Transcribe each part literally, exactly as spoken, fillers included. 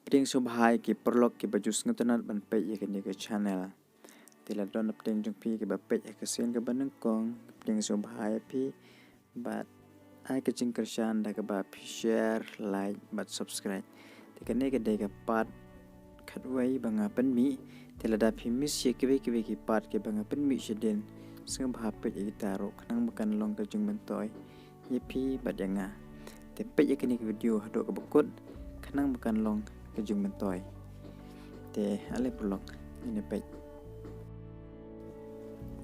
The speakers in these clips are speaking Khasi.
Pdiang sngewbha ïa ki paralok kiba ju sngewtynnat ban peit ïa kane ka channel. Te lada don na pdeng jong phi kiba peit ha ka sien kaba nyngkong, pdiang sngewbha ïa phi bad ai ka jingkyrshan da kaba phi share, like bad subscribe. Te kane ka dei ka part khatwei ba nga pynmih. Te lada phi miss ïa kiwei kiwei ki part kiba nga pynmih shadien, sngewbha peit ïa kita ruh khnang ba kan long ka jingmyntoi ïa phi bad ïa nga. Te peit ïa kane ka video haduh kaba kut khnang ba kan long ka jingmyntoi. Te ale paralok, ngin ïa peit.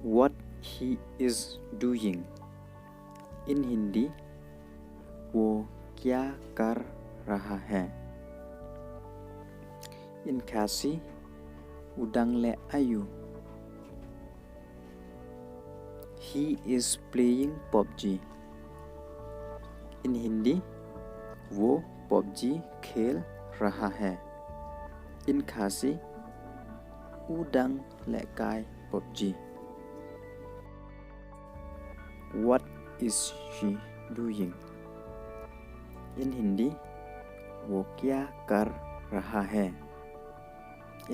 What he is doing. In Hindi, वो क्या कर रहा है? In Khasi, u dang leh aïu? He is playing PUBG. In Hindi, वो PUBG खेल रहा है. In Khasi, u dang lehkai PUBG. What is she doing? In Hindi, वो क्या कर रहा है?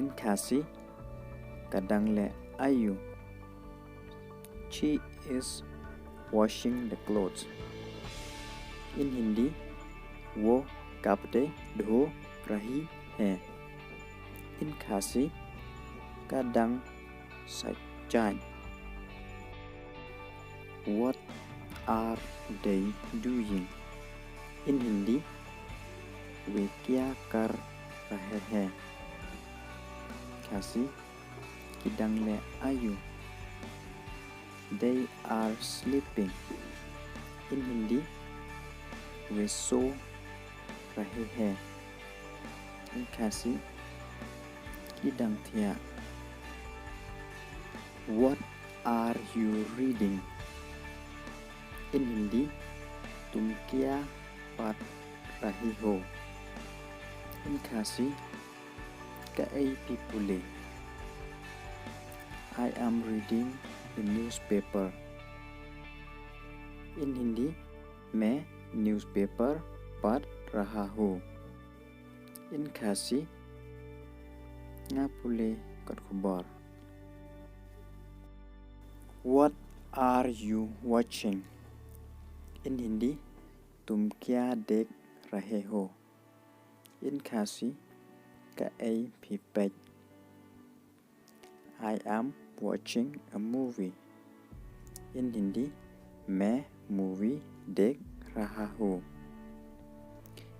In Khasi, ka dang leh aïu? She is washing the clothes. In Hindi, वो कपड़े धो रही है. In Khasi, ka dang sait jaiñ. What are they doing? In Hindi, वे क्या कर रहे हैं? Khasi, ki dang leh aïu? They are sleeping. In Hindi, वे सो रहे हैं. In Khasi, ki dang thiah. What are you reading? In Hindi, तुम क्या पढ़ रहे हो? In Khasi, kaei phi pule? I am reading the newspaper. In Hindi, मैं newspaper पढ़ रहा हूँ. In Khasi, nga pule kot khubor. What are you watching? In Hindi, तुम क्या देख रहे हो? In Khasi, kaei phi peit? I am watching a movie. In Hindi, मैं movie देख रहा हूँ.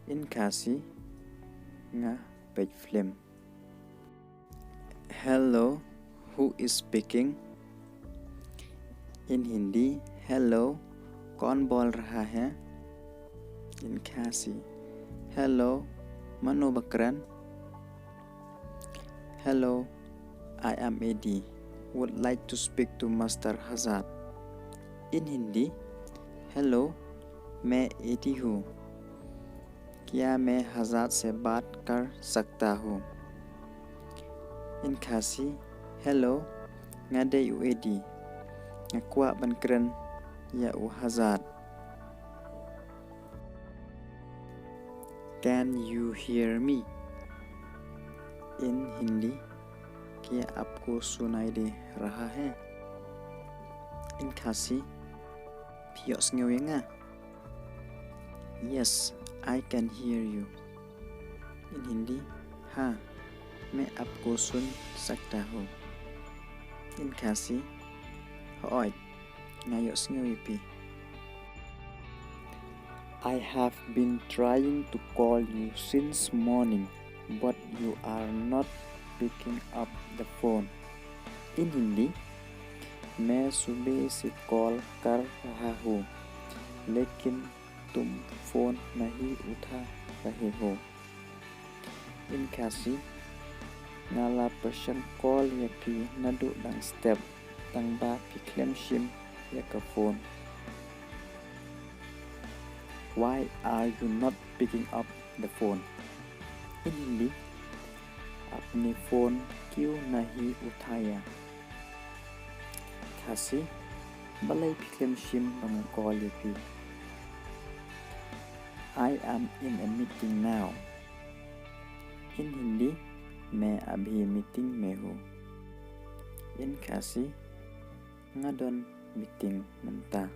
In Khasi, nga peit film. Hello, who is speaking? In Hindi, hello, कौन बोल रहा है? In Khasi, hello, mano ba kren? Hello, I am Eddie. Would like to speak to Master Hazad. In Hindi, hello, मैं एडी हूँ. क्या मैं हजाद से बात कर सकता हूँ? In Khasi, hello, nga dei u Eddie. Nga kwah ban kren ïa u Hazad. Can you hear me? In Hindi, क्या आपको सुनाई दे रहा है? In Khasi, phi ïohsngew ïa nga? Yes, I can hear you. In Hindi, हाँ, मैं आपको सुन सकता हूँ. In Khasi, hooid, nga ïohsngew ïa phi. I have been trying to call you since morning, but you are not picking up the phone. In Hindi, मैं सुबह से कॉल कर रहा हूँ, लेकिन तुम फोन नहीं उठा रहे हो. In Khasi, nga la pyrshang call ïa phi naduh dang step, tang ba phi khlem shim ïa ka phone. Why are you not picking up the phone? In Hindi, आपने फोन क्यों नहीं उठाया? Khasi, balei phi khlem shim ba nga call ïa phi? I am in a meeting now. In Hindi, मैं अभी मीटिंग में हूँ। In Khasi, nga don meeting mynta.